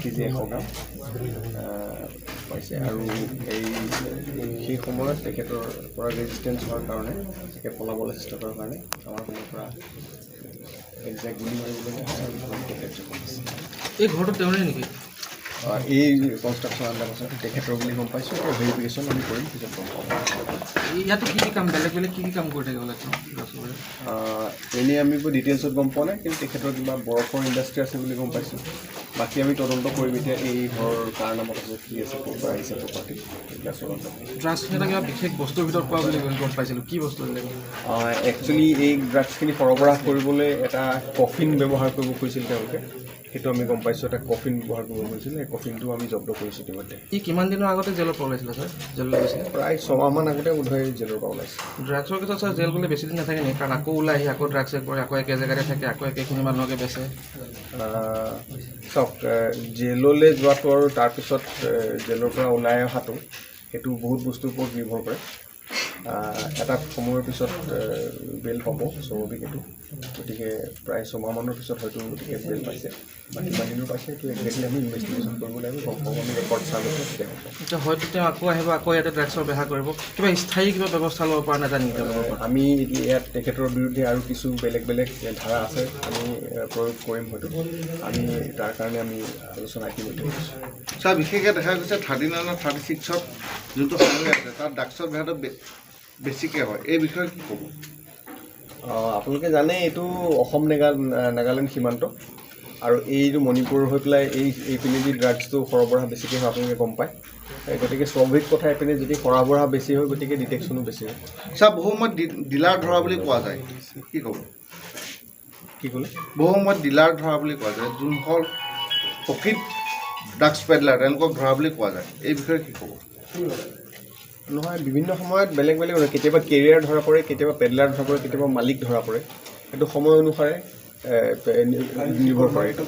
KG 100 গ্ৰাম পাইছে। আৰু সেই সময়ত তেখেতৰ পৰা ৰেজিষ্টেঞ্চ হোৱাৰ কাৰণে, তেখেত পলাবলৈ চেষ্টা কৰাৰ কাৰণে আমাৰ ফালৰ পৰা একজেক্ট গুলি মাৰিবলগীয়া হয় আৰু তেখেত জখম হৈছে। এই ঘৰটো তেওঁৰে নেকি? এই কনষ্ট্ৰাকশ্যন আণ্ডাৰ কনষ্ট্ৰাকশ্যন তেখেতৰ বুলি গম পাইছোঁ। এতিয়া ভেৰিফিকেশ্যন আমি কৰিম, পিছত গম পাম। ইয়াতো কি কি কাম, বেলেগ বেলেগ কি কি কাম কৰি থাকে বোলে তেওঁ ড্ৰাগছৰ? এনেই আমি ডিটেইলছত গম পোৱা নাই, কিন্তু তেখেতৰ কিবা বৰফৰ ইণ্ডাষ্ট্ৰি আছে বুলি গম পাইছোঁ। বাকী আমি তদন্ত কৰিম এতিয়া, এই ঘৰ কাৰ নামত আছে, কি আছে, ক'ৰ পৰা আহিছে প্ৰপাৰ্টি, এইবিলাক তদন্ত কৰিম। ড্ৰাগছখিনি এটা কিবা বিশেষ বস্তুৰ ভিতৰত পোৱা বুলি গম পাইছিলোঁ, কি বস্তু আছিলে? একচুৱেলি এই ড্ৰাগছখিনি সৰবৰাহ কৰিবলৈ এটা কফিন ব্যৱহাৰ কৰিব খুজিছিল তেওঁলোকে, সেইটো আমি গম পাইছোঁ। এটা কফিন ব্যৱহাৰ কৰিব খুজিছিল, সেই কফিনটো আমি জব্দ কৰিছোঁ ইতিমধ্যে। ই কিমান দিনৰ আগতে জেলৰ পৰা ওলাইছিলে ছাৰ, জেললৈ গৈছিলে? প্ৰায় 6 মাহমান আগতে বোধহয় জেলৰ পৰা ওলাইছে। ড্ৰাগছৰ ক্ষেত্ৰত ছাৰ, জেল গ'লে বেছি দিন নাথাকে নেকি? কাৰণ আকৌ ওলাই আহি আকৌ ড্ৰাগছে কৰে, আকৌ একে জেগাতে থাকে, আকৌ একেখিনি মানুহকে বেচে। চাওক, জেললৈ যোৱাটো আৰু তাৰপিছত জেলৰ পৰা ওলাই অহাটো, সেইটো বহুত বস্তুৰ ওপৰত নিৰ্ভৰ কৰে। এটা সময়ৰ পিছত বেল পাব, স্বাভাৱিক এইটো। গতিকে প্ৰায় 6 মাহমানৰ পিছত হয়তো তেখেত বেল পাইছে বা কিমান দিনৰ পাইছে, সেইটো একজেক্টলি আমি ইনভেষ্টিগেশ্যন কৰিব লাগিব, গম পাব। আমি ৰেকৰ্ড চালে তেতিয়া গম পাম। এতিয়া হয়তো তেওঁ আকৌ আহিব, আকৌ ইয়াতে ড্ৰাগছৰ বেহা কৰিব। কিবা স্থায়ী কিবা ব্যৱস্থা ল'ব পৰা নাযায় নেকি তেওঁলোকৰ ওপৰত? আমি এতিয়া ইয়াত তেখেতৰ বিৰুদ্ধে আৰু কিছু বেলেগ বেলেগ ধাৰা আছে, আমি প্ৰয়োগ কৰিম হয়তো। আমি তাৰ কাৰণে আমি আলোচনা ইতিমধ্যে কৰিছোঁ। ছাৰ, বিশেষকৈ দেখা গৈছে 39 আৰু 36ত যোনটো হাইৱে আছে, তাত ড্ৰাগছৰ বেহাটো বেছিকৈ হয়। এই বিষয়ে কি ক'ব? আপোনালোকে জানে, এইটো অসম নাগালেণ্ড সীমান্ত আৰু এইটো মণিপুৰ হৈ পেলাই এইপিনেদি ড্ৰাগছটো সৰবৰাহ বেছিকৈ হয়, আপোনালোকে গম পায়। গতিকে স্বাভাৱিক কথা, এইপিনে যদি সৰবৰাহ বেছি হয়, গতিকে ডিটেকশ্যনো বেছি হয়। ছাৰ, বহু সময়ত ডিলাৰ ধৰা বুলি কোৱা যায়, কি ক'ব? কি ক'লে? বহু সময়ত ডিলাৰ ধৰা বুলি কোৱা যায়, যোনসকল প্ৰকৃত ড্ৰাগছ পেডলাৰ তেওঁলোকক ধৰা বুলি কোৱা যায়, এই বিষয়ে কি ক'ব? নহয়, বিভিন্ন সময়ত বেলেগ বেলেগ হয়। কেতিয়াবা কেৰিয়াৰ ধৰা পৰে, কেতিয়াবা পেডলাৰ ধৰা পৰে, কেতিয়াবা মালিক ধৰা পৰে। সেইটো সময় অনুসাৰে নিৰ্ভৰ কৰে এইটো।